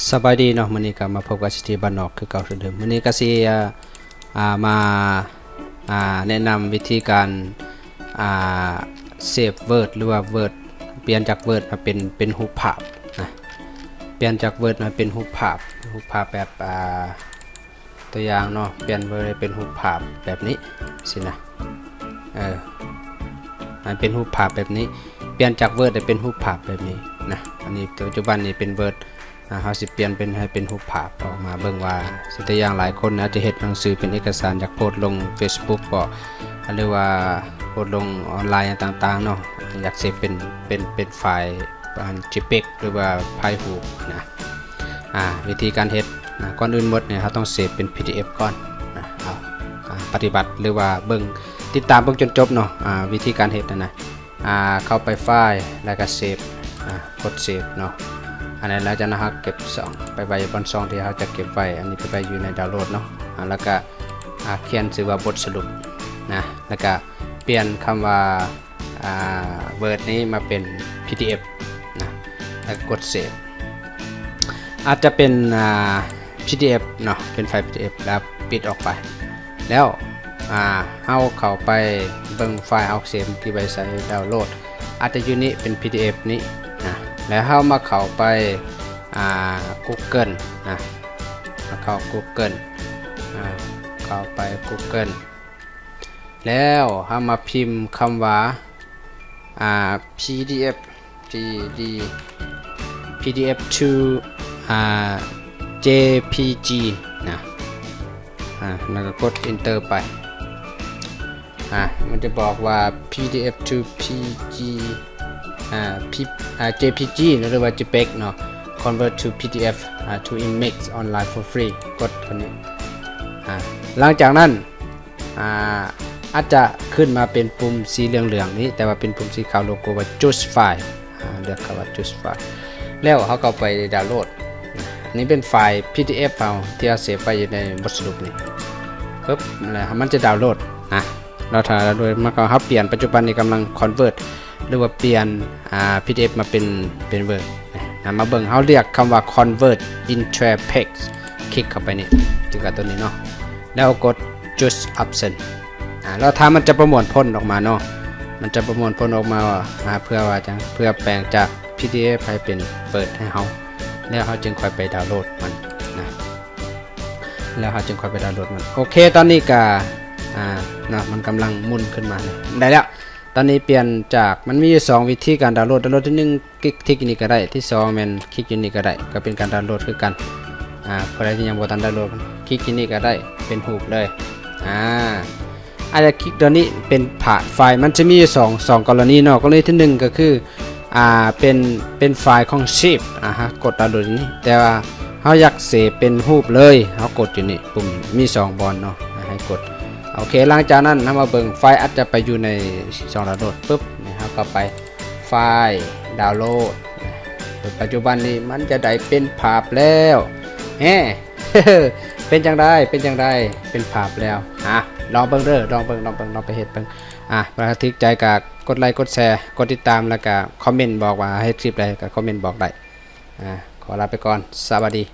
ສະບາຍດີເນາະ, ມື້ນີ້ກໍມາພົບກັບ ຊີທີ ບ້ານນອກຄືເກົ່າຄືເດີມ. ມື້ນີ້ກໍຊິ ອ່າ ອ່າ ມາ ອ່າ ແນະນຳວິທີການ ອ່າ ເຊບ Word ຫຼືວ່າ Word ປ່ຽນຈາກ Word ມາເປັນ ເປັນຮູບພາບນະ, ປ່ຽນຈາກ Word ມາເປັນຮູບພາບ, ຮູບພາບແບບ ອ່າ ຕົວຢ່າງເນາະ, ປ່ຽນ Word ໃຫ້ເປັນຮູບພາບແບບນີ້ຊີ້ນະ, ເອີ ໃຫ້ເປັນຮູບພາບແບບນີ້, ປ່ຽນຈາກ Word ໃຫ້ເປັນຮູບພາບແບບນີ້ນະ. ອັນນີ້ປັດຈຸບັນນີ້ເປັນ Word ອ່າ ເຮົາຊິປ່ຽນເປັນ ໃຫ້ເປັນຮູບພາບອອກມາເບິ່ງວ່າ ຍົກຕົວຢ່າງຫຼາຍຄົນອາດຈະເຮັດໜັງສືເປັນເອກະສານ ຢາກໂພສລົງ Facebook ບໍ ຫຼືວ່າໂພສລົງອອນລາຍຫຍັງຕ່າງໆເນາະ, ຢາກເຊບເປັນ ເປັນ ເປັນໄຟລ໌ JPEG ຫຼືວ່າໄຟລ໌ຮູບນະ. ອ່າ ວິທີການເຮັດນະ, ກ່ອນອື່ນໝົດນີ້ເຮົາຕ້ອງເຊບເປັນ PDF ກ່ອນນະ. ເອົາ ອ່າ ປະຕິບັດ ຫຼືວ່າເບິ່ງ ຕິດຕາມເບິ່ງຈົນຈົບເນາະ, ອ່າ ວິທີການເຮັດນະ. ອ່າ ເຂົ້າໄປໄຟລ໌ ແລ້ວກໍເຊບ, ອ່າ ກົດເຊບເນາະ. ອັນນັ້ນ ຫຼັງຈາກນັ້ນເຮົາເກັບຊ່ອງໄປໄວ້ບ່ອນຊ່ອງທີ່ເຮົາຈະເກັບໄວ້, ອັນນີ້ໄປໄວ້ຢູ່ໃນດາວໂຫຼດເນາະ. ອ່າ ແລ້ວກໍ ອ່າ ຂຽນຊື່ວ່າບົດສະຫຼຸບນະ, ແລ້ວກໍປ່ຽນຄຳວ່າ ອ່າ Word ນີ້ມາເປັນ PDF ນະ, ແລ້ວກໍກົດເຊບ. ອາດຈະເປັນ ອ່າ PDF ເນາະ, ເປັນໄຟລ໌ PDF ແລ້ວປິດອອກໄປ. ແລ້ວ ອ່າ ເຮົາເຂົ້າໄປເບິ່ງໄຟລ໌ເຮົາເຊບທີ່ໄວ້ໃສ່ດາວໂຫຼດ, ອາດຈະຢູ່ນີ້ເປັນ PDF ນີ້ນະ. ແລ້ວເຮົາມາເຂົ້າໄປ ອ່າ Google ນະ, ມາເຂົ້າ Google ອ່າ ເຂົ້າໄປ Google ແລ້ວເຮົາມາພິມຄຳວ່າ ອ່າ PDF PD PDF to ອ່າ JPG ນະ, ອ່າ ແລ້ວກໍກົດ Enter ໄປ. ອ່າ ມັນຈະບອກວ່າ PDF to PG ອ່າ P ອ່າ JPG ເນາະ ຫຼືວ່າ JPEG ເນາະ, convert to PDF ອ່າ to image online for free ກົດຕົວນີ້. ອ່າ ຫຼັງຈາກນັ້ນ ອ່າ ອາດຈະຂຶ້ນມາເປັນປຸ່ມສີເຫຼືອງໆນີ້, ແຕ່ວ່າເປັນປຸ່ມສີຂາວໂລໂກ້ວ່າ Choose File ອ່າ ເລືອກຄຳວ່າ Choose File ແລ້ວເຮົາກໍໄປດາວໂຫຼດ. ອັນນີ້ເປັນໄຟລ໌ PDF ເຮົາທີ່ເຮົາເຊບໄວ້ຢູ່ໃນບົດສະຫຼຸບນີ້. ປຶບ ແລ້ວມັນຈະດາວໂຫຼດນະ. ແລ້ວຖ້າດາວໂຫຼດມາ ເຮົາປ່ຽນ, ປັດຈຸບັນນີ້ກຳລັງ convert ຫຼືວ່າປ່ຽນ ອ່າ PDF ມາເປັນ ເປັນ Word ນະ. ມາເບິ່ງ, ເຮົາເລືອກຄຳວ່າ convert entire page ຄລິກເຂົ້າໄປນີ້ ຄລິກກັບຕົວນີ້ເນາະ, ແລ້ວກົດ Choose Option ອ່າ ແລ້ວຖ້າມັນຈະປະມວນຜົນອອກມາເນາະ, ມັນຈະປະມວນຜົນອອກມາວ່າ ອ່າ ເພື່ອວ່າຈັ່ງ ເພື່ອແປງຈາກ PDF ໃຫ້ເປັນ Word ໃຫ້ເຮົາ, ແລ້ວເຮົາຈຶ່ງຄ່ອຍໄປດາວໂຫຼດມັນນະ, ແລ້ວເຮົາຈຶ່ງຄ່ອຍໄປດາວໂຫຼດມັນ. ໂອເຄ ຕອນນີ້ກະ ອ່າ ເນາະ ມັນກຳລັງໝູນຂຶ້ນມານີ້ ໄດ້ແລ້ວ. ຕອນນີ້ປ່ຽນຈາກ ມັນມີຢູ່ສອງວິທີການດາວໂຫຼດ, ດາວໂຫຼດທີໜຶ່ງ ຄລິກ ຄລິກຢູ່ນີ້ກໍໄດ້, ທີສອງແມ່ນຄລິກຢູ່ນີ້ກໍໄດ້, ກໍເປັນການດາວໂຫຼດຄືກັນ. ອ່າ ຜູ້ໃດທີ່ຍັງບໍ່ທັນດາວໂຫຼດ ຄລິກຢູ່ນີ້ກໍໄດ້, ເປັນຮູບເລີຍ. ອ່າ ອາດຈະຄລິກຕົວນີ້ເປັນພາບໄຟລ໌. ມັນຈະມີຢູ່ສອງ ສອງກໍລະນີເນາະ, ກໍລະນີທີໜຶ່ງກໍຄື ອ່າ ເປັນ ເປັນໄຟລ໌ຂອງ Zip ອ່າ ເຮົາກົດດາວໂຫຼດຢູ່ນີ້, ແຕ່ວ່າເຮົາຢາກເຊບເປັນຮູບເລີຍ ເຮົາກົດຢູ່ນີ້ ປຸ່ມມີສອງບ່ອນເນາະ ໃຫ້ກົດ. ໂອເຄ ຫຼັງຈາກນັ້ນເຮົາມາເບິ່ງ ໄຟລ໌ອາດຈະໄປຢູ່ໃນຊ່ອງດາວໂຫຼດ ປຶບ ນີ້ເຮົາກໍໄປ ໄຟລ໌ ດາວໂຫຼດ. ປັດຈຸບັນນີ້ມັນຈະໄດ້ເປັນພາບແລ້ວ ແຮ ເປັນຈັ່ງໃດ ເປັນຈັ່ງໃດ ເປັນພາບແລ້ວ. ອ່າ ລອງເບິ່ງເດີ ລອງເບິ່ງ ລອງເບິ່ງ ລອງໄປເຮັດເບິ່ງ. ອ່າ ຖ້າຖືກໃຈກໍກົດໄລ ກົດແຊ ກົດຕິດຕາມ ແລ້ວກໍຄອມເມັນບອກວ່າເຮັດຄລິບໃດ ກໍຄອມເມັນບອກໄດ້. ອ່າ ຂໍລາໄປກ່ອນ ສະບາຍດີ.